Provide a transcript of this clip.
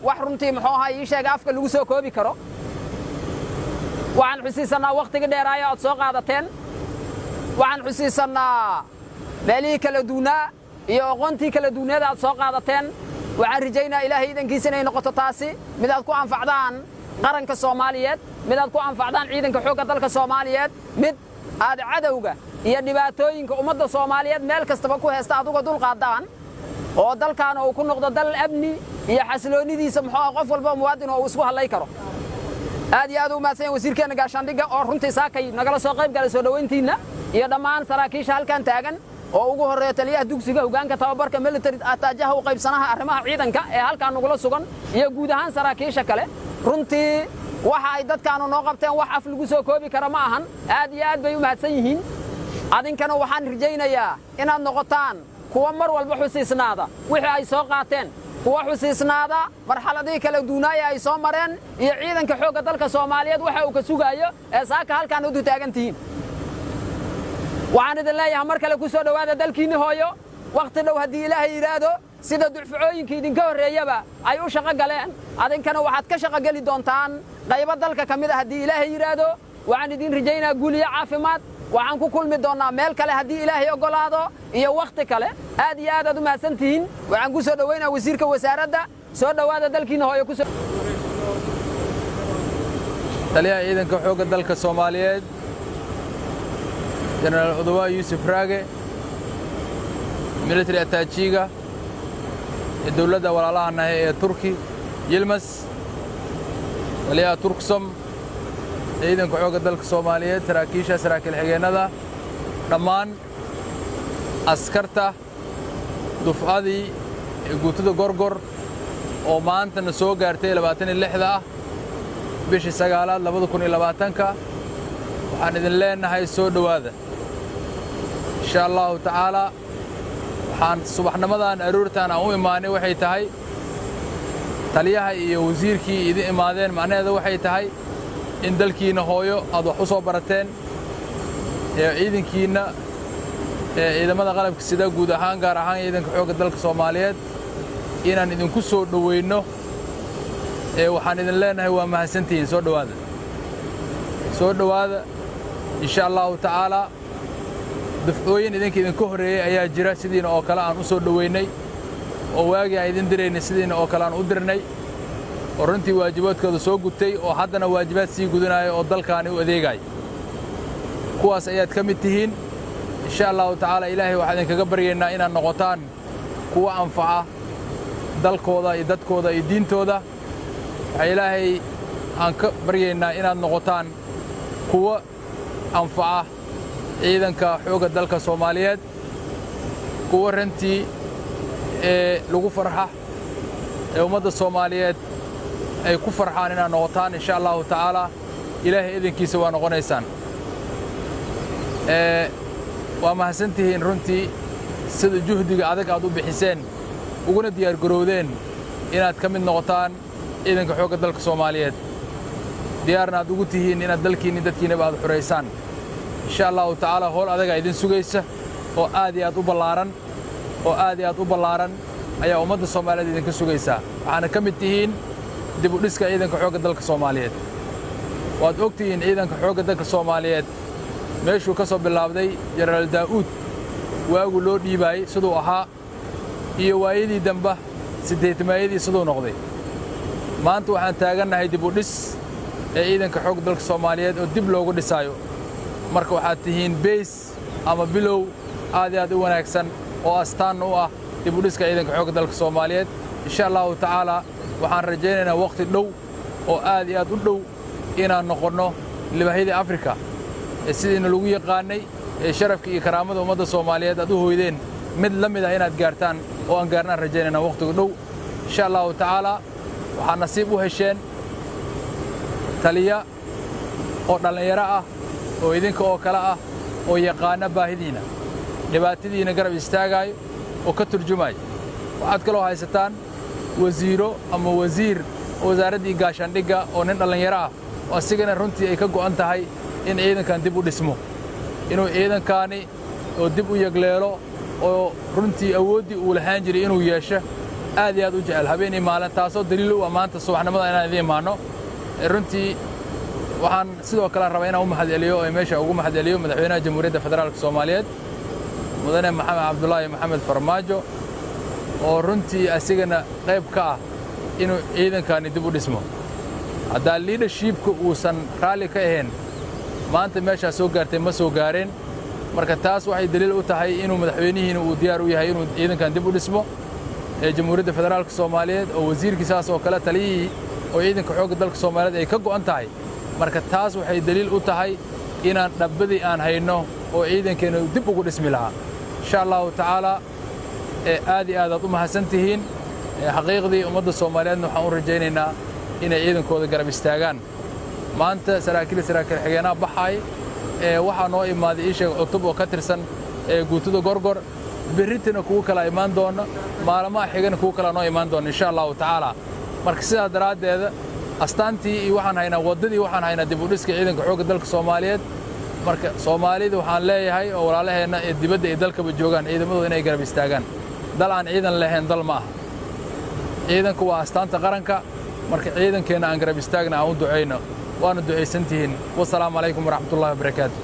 Wax runtii, muxuu ahaa, ii sheega afka lagu soo koobi karo. Waxaan xusiisannaa wakhtigii dheeraayo aad soo qaadateen. Waxaan xusiisannaa meelihii kala duunaa iyo aqoontii kala duuneeda aad soo qaadateen. Waxaan rajaynaa Ilaahay idankiisa inay noqoto taasi mid aad ku anfacdaan qaranka Soomaaliyeed, mid aad ku anfacdaan ciidanka xoogga dalka Soomaaliyeed, mid aad cadowga iyo dhibaatooyinka ummadda Soomaaliyeed meel kastaba ku heesta aad uga dulqaadaan, oo dalkaana uu ku noqdo dal amni iyo xasiloonidiisa, muxuu ah, qof walba muwaadin oo uu isku hadlay karo. Aad iyo aad u mahadsan yahay wasiirkeenna gaashaandhigga oo runtii saakay nagala soo qayb galay soo dhowayntiinna, iyo dhammaan saraakiisha halkan taagan oo ugu horreeya taliyaha dugsiga, hogaanka tababarka, military attachéha u qaybsanaha arrimaha ciidanka ee halkaan nagula sugan, iyo guud ahaan saraakiisha kale. Runtii waxa ay dadkaanu noo qabteen wax af lagu soo koobi kara ma ahan. Aad iyo aad bay u mahadsan yihiin. Adinkana waxaan rajaynayaa inaad noqotaan kuwa mar walba xusiisnaada wixii ay soo qaateen, kuwa xusiisnaada marxaladihii kala duunaaya ay soo mareen, iyo ciidanka xoogga dalka Soomaaliyeed waxa uu ka sugaayo ee saaka halkaan udu taagan tihiin. Waxaan idin leeyahay mar kale, ku soo dhowaada dalkiinni hooyo. Wakhti dhow haddii Ilaahay yidhaahdo, sida ducficooyinka idinka horreeyaba ay u shaqo galeen, adinkana waxaad ka shaqo geli doontaan qaybo dalka ka mid a haddii Ilaahay yidhaahdo. Waxaan idin rajaynaa guul iyo caafimaad. Waxaan ku kulmi doonnaa meel kale haddii Ilaahay oggolaado iyo wakhti kale. Aad iyo aad aad u mahadsan tihiin. Waxaan ku soo dhowaynaa wasiirka wasaaradda. Soo dhowaada dalkiinna hooyo ku. Taliyaha ciidanka xoogga dalka Soomaaliyeed, Jenaraal Odowaa Yuusuf Raage, military attachéga ee dowladda walaalaha nahay ee Turki, Yilmas, taliyaha Turksom, ciidanka xoogga dalka Soomaaliyeed, saraakiisha, saraakiil xigeennada, dhammaan askarta dufcadii ee guutada Gorgor oo maantana soo gaartay 26-da ah bishii sagaalaad 2020-ka, waxaan idin leenahay soo dhowaada. Insha Allahu tacaalaa, waxaan subaxnimadan aroortaan aan u imaanay waxay tahay taliyaha iyo wasiirkii idin imaadeen. Macnaheeda waxay tahay in dalkiinna hooyo aad wax u soo barateen ee ciidankiinna ee ciidamada qalabka sida guud ahaan, gaar ahaan ciidanka xoogga dalka Soomaaliyeed, inaan idinku soo dhoweynno. Ee waxaan idin leenahay waa mahadsantihiin. Soo dhowaada, soo dhowaada. Insha Allahu tacaalaa, dufcooyin idinka idinka horreeyey ayaa jira, sidiina oo kale aan u soo dhoweynay, oo waagii aan idin diraynay sidiina oo kale aan u dirnay, oo runtii waajibaadkooda soo gutay, oo haddana waajibaad sii gudanaya oo dalkaani u adeegaya. Kuwaas ayaad ka mid tihiin. Insha Allahu tacaala, Ilaahay waxaan idinkaga baryaynaa inaad noqotaan kuwa anfaca dalkooda iyo dadkooda iyo diintooda. Waxaa Ilaahay aan ka baryaynaa inaad noqotaan kuwa anfaca ciidanka xoogga dalka Soomaaliyeed, kuwa runtii ee lagu farxa ee ummadda Soomaaliyeed ay ku farxaan inaad noqotaan. Insha Allahu tacaalaa, Ilaahay idinkiisa waa noqonaysaan. Waa mahadsantihiin runtii sida juhdiga adag aad u bixiseen uguna diyaargarowdeen inaad ka mid noqotaan ciidanka xoogga dalka Soomaaliyeed, diyaarna aad ugu tihiin inaad dalkiinni dadkiinnaba aad xuraysaan. Insha Allahu tacaala, howl adagaa idin sugaysa oo aad iyo aad u ballaaran, oo aad iyo aad u ballaaran ayaa ummadda Soomaaliyeed idinka sugaysaa. Waxaana ka mid tihiin dib u dhiska ciidanka xoogga dalka Soomaaliyeed. Waad og tihiin ciidanka xoogga dalka Soomaaliyeed meeshuu ka soo bilaabday Jenaraal Daa'uud waagu loo dhiibaayey siduu ahaa, iyo waayadii damba siddeetmaayadii siduu noqday. Maanta waxaan taagannahay dib u dhis ee ciidanka xoogga dalka Soomaaliyeed oo dib loogu dhisaayo. Marka waxaad tihiin base ama bilow aad iyo aad u wanaagsan oo astaanna u ah dib u dhiska ciidanka xoogga dalka Soomaaliyeed. Insha Allahu tacaalaa, waxaan rajaynaynaa wakhti dhow oo aad iyo aad u dhow inaan noqonno libaahyadii Afrika ee sidiina lagu yaqaannay, ee sharafka iyo karaamada ummadda Soomaaliyeed aad u hoydeen mid la mid ah inaad gaartaan oo aan gaarnaan rajaynaynaa wakhtiga dhow, insha Allahu tacaalaa. Waxaa nasiib u hesheen taliya oo dhallinyaro ah oo idinka oo kale ah, oo yaqaana baahidiinna, dhibaatadiinna, garab istaagaayo oo ka turjumaayo. Waxaad kaloo haysataan wasiiro ama wasiir wasaaraddii gaashaandhigga oo nin dhallinyaro ah, oo asigana runtii ay ka go'an tahay in ciidankan dib u dhismo, inuu ciidankaani oo dib u yagleelo, oo runtii awooddii uu lahaan jiray inuu yeesho. Aad iyo aad u jecel habeen iyo maalin, taasoo daliil u ah maanta subaxnimada inaan idiin imaanno. Runtii waxaan sidoo kale rabaa inaan u mahadceliyo oo meesha ugu mahadceliyo Madaxweynaha Jamhuuriyadda Federaalka Soomaaliyeed, Mudane Maxamed Cabdulaahi Maxamed Farmaajo, oo runtii asigana qayb ka ah inuu ciidankani dib u dhismo. Haddaa leadershipka uusan raalli ka ahayn, maanta meeshaa soo gaartay ma soo gaareen. Marka taas waxay daliil u tahay inuu madaxweynihiina uu diyaar u yahay inuu ciidankan dib u dhismo ee Jamhuuriyadda Federaalka Soomaaliyeed, oo wasiirkii saas oo kale, taliyihii oo ciidanka xoogga dalka Soomaaliyeed ay ka go'an tahay. Marka taas waxay daliil u tahay inaan dhabbadii aan hayno oo ciidankeennu dib ugu dhismi lahaa, insha Allahu tacaala. Aad iyo aad aad u mahadsan tihiin xaqiiqdii. Ummadda Soomaaliyeedna waxaan u rajaynaynaa inay ciidankooda garab istaagaan. Maanta saraakiil xigeenaha baxaay, waxaa noo imaaday, ii sheeg, cutub oo ka tirsan guutada Gorgor. Berritina kuwo kala imaan doona, maalmaha xigana kuwo kala noo imaan doona, insha Allahu tacaala. Marka sidaa daraaddeeda astaantii iyo waxaan haynaa waddadii, waxaan haynaa dib u dhiska ciidanka xoogga dalka Soomaaliyeed. Marka Soomaalida waxaan leeyahay oo walaalaheenna ee dibadda iyo dalkaba joogaan, ciidamadooda inay garab istaagaan. Dal aan ciidan lahayn dal ma aha. Ciidanku waa astaanta qaranka. Marka ciidankeenna aan garab istaagna, aan u ducayno, waana ducaysan tihiin. Wasalaamu calaykum waraxmatullahi wabarakaatu.